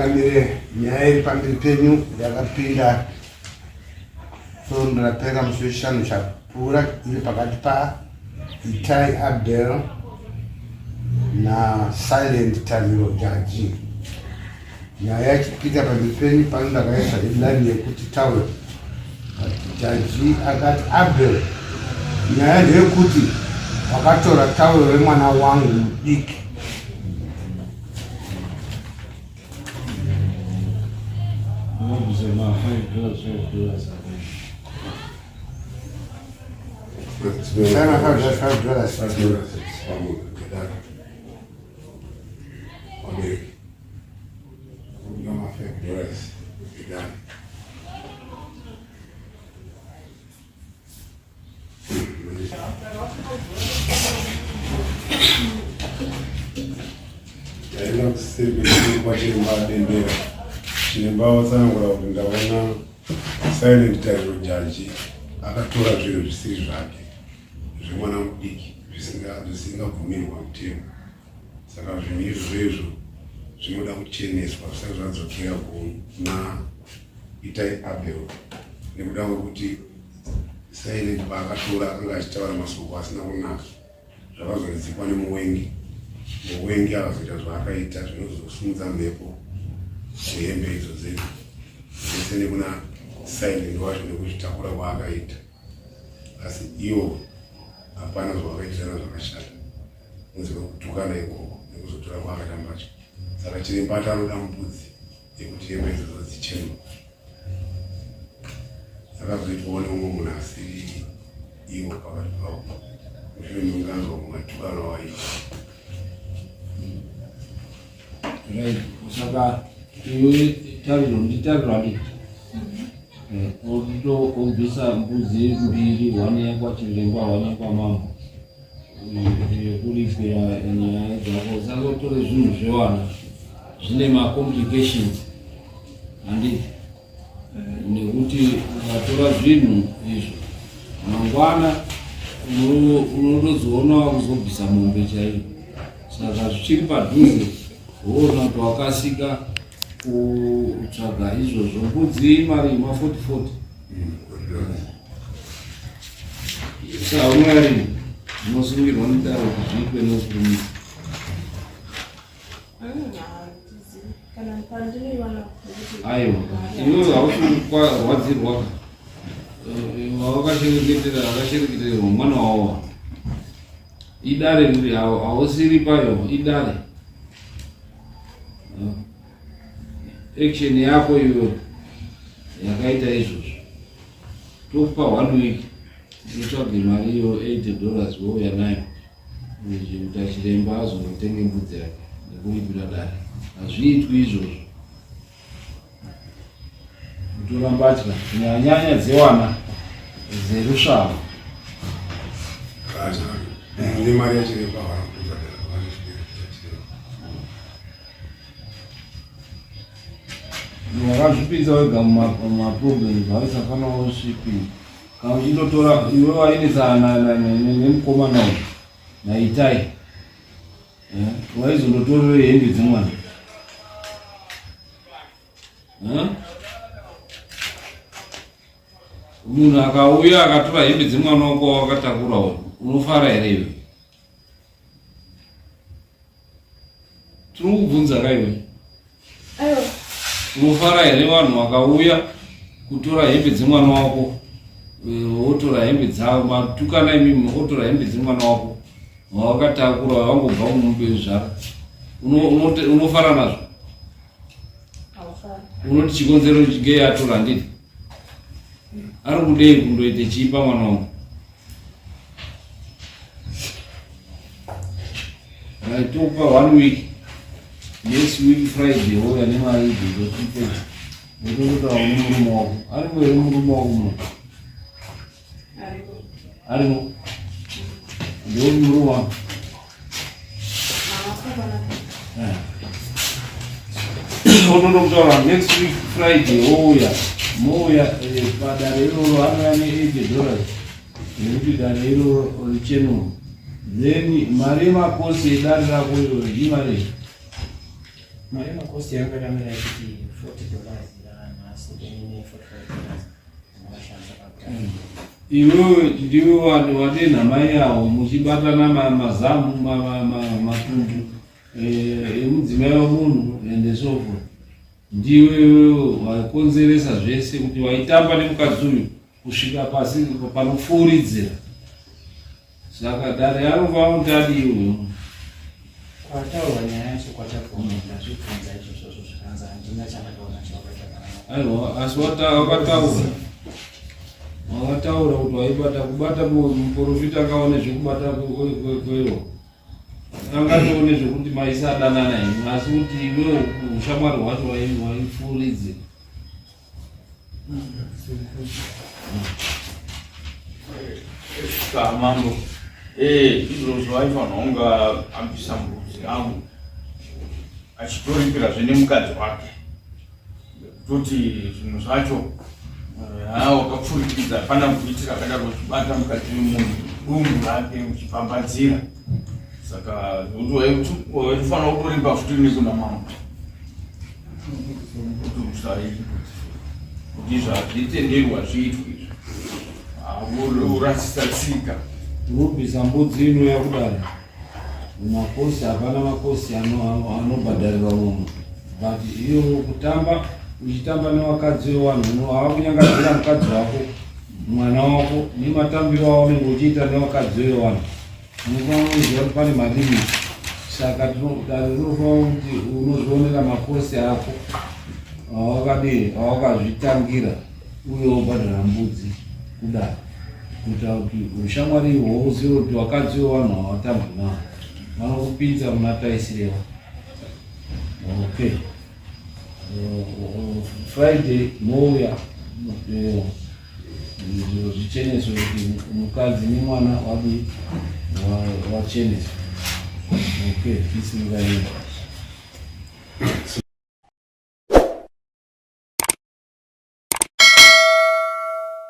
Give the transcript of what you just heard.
Changamire, nyaya iri pamberi penyu yakapinda svondo rapera musi wechishanu chapfuura iri pakati paItai Abel naSilent Tariro Jaji. Nyaya ichipinda pamberi penyu pano ndakaisa headline yekuti towel but Jaji akati Abel, nyaya ndeyekuti wakatora towel remwana wangu mudiki. Sana $5, $5. Taenda kuseri kwachiremba adendera. Chiremba watsanangura kuti ndaona Silent Tariro Jaji akatora zvinhu zvisiri zvake zvemwana mudiki zvisingabvumirwa mutemo. Saka zvinhu izvozvo zvinoda kucheneswa zvisati zvadzokera kuna Itai Abel nekuda kwekuti Silent paakatora akanga achitaura masoko asina kunaka zvakazonzikwa nemuwengi. Muwengi akazoita zvaakaita zvinozosimudza mhepo kuhembe idzo dzedu zvese nekuna Silent wacho nekuzvitakura kwaakaita, asi iwo hapana zvavakaitirana zvakashata kunze kwekutukana ikoko nekuzotora kwaakaita mbatya. Saka chiremba ati anoda mbudzi yekuti hembe idzodzo dzichenwe. Zvakazoitwawo neumwe munhu asiri ivo pakati pavo mushure mekunge anzwa kumatukano awaita. Right, saka iwe Tariro, ndiTariro handiti? Obvisa mbudzi mbiri, one yekwachiremba, one yekwamambo, yekuripira nyaya dzako. Usangotore zvinhu zvevana zvine macomplications handiti? Nekuti ukatora zvinhu izvo mangwana unotozoona wakuzobvisa mombe chaiyo. Saka zvichiri padhuze woona kuti wakasika kutsvaga izvozvo. Mbudzi imari ma 40 40. Saka unouya rini? Unosungirwa nedare kuti zviitwe nokurumidza. Aiwa, iwewe hausi kurwadzirwa wawakashereketera akashereketerwa mwana wawo idare riri hausiri payo idare action yako iwe yakaita izvozvo tokupa one week utsvage mari iyo 80 dollars wouya nayo Kuita chiremba azonotenge mbudzi yake nekuripira dare hazviitwi izvozvo. Kutora mbatya kunyanyanya dzewana dzerusvava. Nemari yachiremba wakazvipinza wega mumaproblems waisafanira kusvipinza Kana uchindotora iwe wainetsana nemukomana uyu naItai eh, waizondotorerei hembe dzemwana eh? Munhu akauya akatora hembe dzemwana wako wakatakura uyu unofara here iwe? Tiri kukubvunza ka iwe. Unofara here vanhu vakauya kutora hembe dzemwana wako eh, wotora hembe dzavo matukana imimi wotora hembe dzemwana wako wawakatakura wangobva kumubezvara unofara nazvo unoti chikonzero ngei atora handiti ari kudei kundoite chii pamwana wangu Right, tokupa one week. Next week Friday wouya nemari idzodzo tipedza. Wotototaura nemurume wako. Ariko here murume wako muno? Ariko. Arimo. Ndeupi murume wako? Wotototaura next week Friday wouya. Mouya eh, padare iroro anouya ne 80 dollars. Nekuti dare iroro richenurwa. Then mari yemakosi edare rako iroro imarii? Mari yemakosti yanga yakamira yekuti $40 yanhasi ne $45 vakashandisa pakutanga. Iwewe ndiwe wadenha mai avo muchibatana mazamu matumbu emudzimai wemunhu and so forth. Ndiwe wakonzeresa zvese kuti waitamba nemukadzi uyu kusvika pasi panopfuuridzira. Saka dare anofanira kuti adii uyu? Kwataurwa nyaya yacho kwachagoma ndazvibvunza izvozvozvo zvikanzi handina chandakaona chavakaita kana. Aiwa asi wakataura wakataura kuti waibata kubata muprofita akaone zvekubata kwewo angatoone zvekuti maisadanana imi asi kuti iwewo ushamwari hwacho waipfuuridzira. Mambo, eh, izvozvo aifanira kunge abvisa mbudzi yangu achitoripirazve nemukadzi wake kutoti zvinhu zvacho eh, wakapfurikidza hapana kuitira akadaro uchibata mukadzi wemunhu dumbu rake uchipambadzira saka zvekuti waifanira kutoripa futi nekuna mambo kuti izvo hazvitenderwa zviitwe izvo urasisa tsika. Unobvisa mbudzi inouya kudare mumakosi, hapana makosi anobhadharirwa munhu, but iyo kutamba uchitamba nevakadzi vevanhu havakunyangadzira mukadzi wako mwana wako nematambiro aunenge uchiita nevakadzi vevanhu. Unofanira kuziva kuti pane malimits, saka dare rinofanira kuti unozvionera makosi ako awakadii awakazvitangira uye wobhadhara mbudzi kudare kuitira kuti ushamwari ihwo uzive kuti vakadzi vevanhu havatambi navo vanokupinza muna taisireva. Okay, Friday mouya zviro zvicheneswe kuti mukadzi nemwana wadi wacheneswa. Okay, tisingaenda.